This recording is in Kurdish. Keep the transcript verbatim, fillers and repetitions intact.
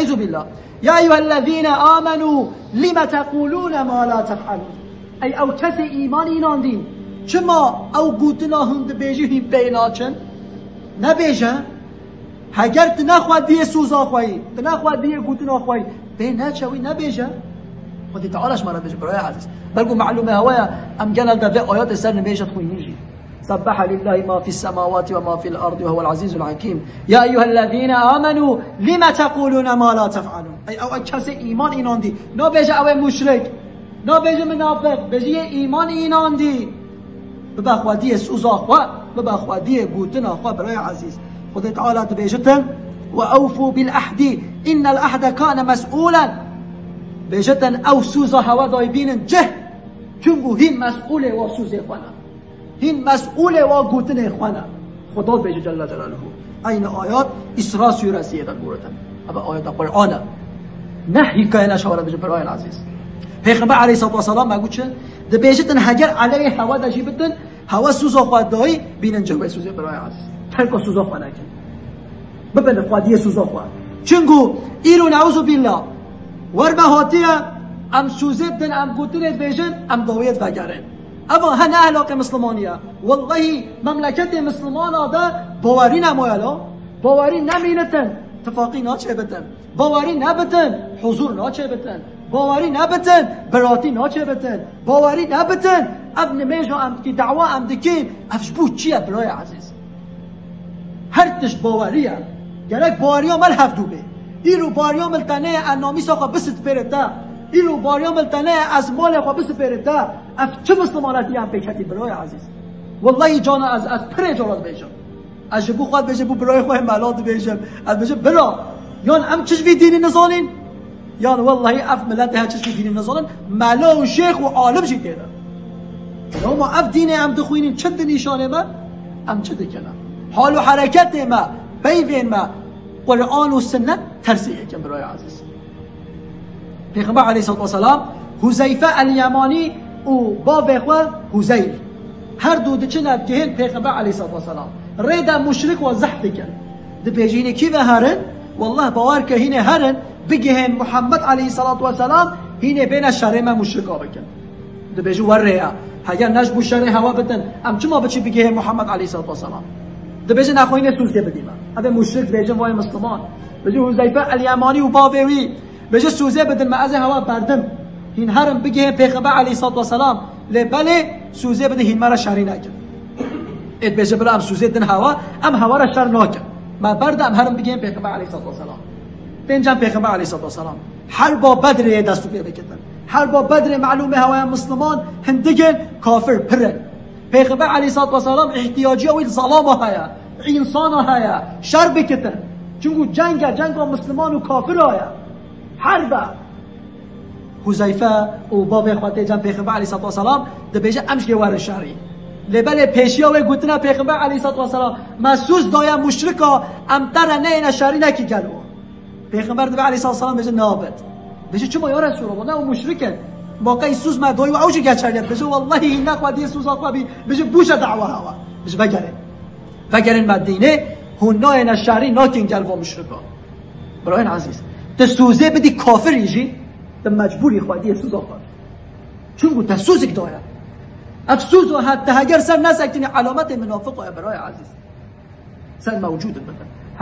Eûzubillah. Ya eyyuhellezîne âmenû lime teqûlûne ma la tef'alûn. Ey ew kesê îman înandîn, çima ew gotina hûn dibêjî hîn pê naçin? Nebêje. Heger tu nexwediyê soza xwe yî, tu nexwediyê gotina xwe yî, pê neçe wî nebêje. Xwedê Teala ji me re bêje, birayê ezîz. Belku melûmê hewe ye, em genelde vê ayetê ser nimêje dixwînin jî. سبح لله ما في السماوات وما في الأرض وهو العزيز الحكيم. يا أيها الذين آمنوا لم تقولون ما لا تفعلون. Ey ew kesê îman înandî, nabêje ew ê muşrik, nabêje minafiq, bêje yê îman înandî. Bibe xwediyê soza xwe, bibe xwediyê gotina xwe, birayê ezîz. Xwedê Teala dibêjitin, "Ve ewfû bil ehdi, innel ehde kane mes'ûlen." Bêjitin, ew soza hewe dayî bînin cih, çunku hîn mes'ûlê wa sozê xwe ne. Hîn mes'ûlê wa gotinê xwe ne. Xweda dibêje Celle Celaluhu. Eynî ayet Îsra sûresiyê de goretin. Eva ayeta Qur'an e. Ne hîkaye ne şawara dibêje birayên ezîz. Pêxember aleyhissalatu vesselam me got çi? Dibêjitin heger eleyê hewe de jî bitin, hewe soza xwe dayî, bînin cihwê sozê birayê ezîz. Terka soza xwe nekin. Bibin xwediyê soza xwe. Çunku îro neûzubillah, wer me hatiye, em sozê bidin, em gotinê dibêjin, em dawiyê divegerin. Eva hene ehlaqê Mislimanî ye. Wellahî memleketê Mislimana de bawerî nemaye la. Bawerî nemînitin. Tifaqî naçê bitin. Bawerî nebitin. Huzur naçê bitin. Bawerî nebitin. Biratî naçê bitin. Bawerî nebitin. Ev nimêja em dikî, dawa em dikîn. Ev ji bo çi ye birayê ezîz? Her tişt bawerî ye. Gerek baweriya me li hevdû bê. Îro baweriya min tenê ye ez namîsa xwe bisipêrim te. Îro baweriya min tenê ye ez malê xwe bisipêrim te. Ev çi mislimanetî ye em pêketî birayê ezîz? Wellahî cana ez, ez pirê cara dibêjim. Ez ji bo xwe dibêjim, bo birayê xwe yê mela dibêjim. Ez dibêjim bira, yan em çi ji vî dînî nizanîn, yan wellahî ev miletê her çi ji vî dînî nizanîn, mela û şêx û alim jî tê de. Loma ev dînê em dixwînin, çi dinîşanê me, em çi dikin? Hal û hereketê me, peyvên me, Qur'an û sinnet tersê yek in birayê ezîz. Pêxember aleyhissalatu vesselam, Huzeyfe el-Yemanî û bavê xwe Huzeyl, her du diçine digihên Pêxember aleyhissalatu vesselam. Rê de muşrik wa zehf dikin. Dibêjî hînê kî ve herin? Wallah bawer ke hînê herin, bigihên Muhammed aleyhissalatu vesselam, hînê bêne şerê me muşrika bikin. Dibêjin wer rê ye. Heger ne ji bo şerê hewe bitin, em çima biçî bigihê Muhammed aleyhissalatu vesselam? Dibêjin nexwe hînê sozê bidî me. Ev ê muşrik dibêjin, vay Misliman. Bêjin Huzeyfe el-Yemanî û bavê wî. Bêjin sozê bidin me, ez ê hewe berdim. Hîn herin bigihên Pêxember aleyhissalatu vesselam. Lê belê sozê bidin hîn me re şerî nekin. Ê dibêje bira em sozê din hewe, em hewe re şer nakin. Me berde em herin bigihên Pêxember aleyhissalatu vesselam. Tên cem Pêxember aleyhissalatu vesselam. Herba Bedrê yê dest û pê bikitin. Herba Bedrê melûmê hewe ye Misliman hindik in, kafir pir in. Pêxember aleyhissalatu vesselam îhtiyaciya wî li zelama heye, însana heye, şer bikitin. Çunku ceng e, cenga Misliman û kafira ye. Herb e. Huzeyfe û bavê xwe tê cem Pêxember aleyhissalatu vesselam, dibêje em jê werin şerî. Lê belê pêşiya wê gotina Pêxember aleyhissalatu vesselam, me soz daye muşrika, em te re neyêne şerî nekî gelo. Pêxember dibe aleyhissalatu vesselam bêje nabet. Bêje çima ya Resulallah, ne ew muşrik in. Ma qey soz me dayî û ew jî geçerliyet. Bêje wellahî hîn nexwediyê soza xwe bî. Bêje bûşe dawa hewa. Bêje vegerin. Vegerin Medînê, hûn nayêne şerî nakên gel va muşrika. Birayên ezîz, tu sozê bidî kafirî jî, tu mecbûrî xwediyê soza xwe. Çunku te sozek daye. Ev soz o, he, te heger ser nesektinî, alametê minafiqo ye, birayê ezîz. Ser mewcûd in bikin.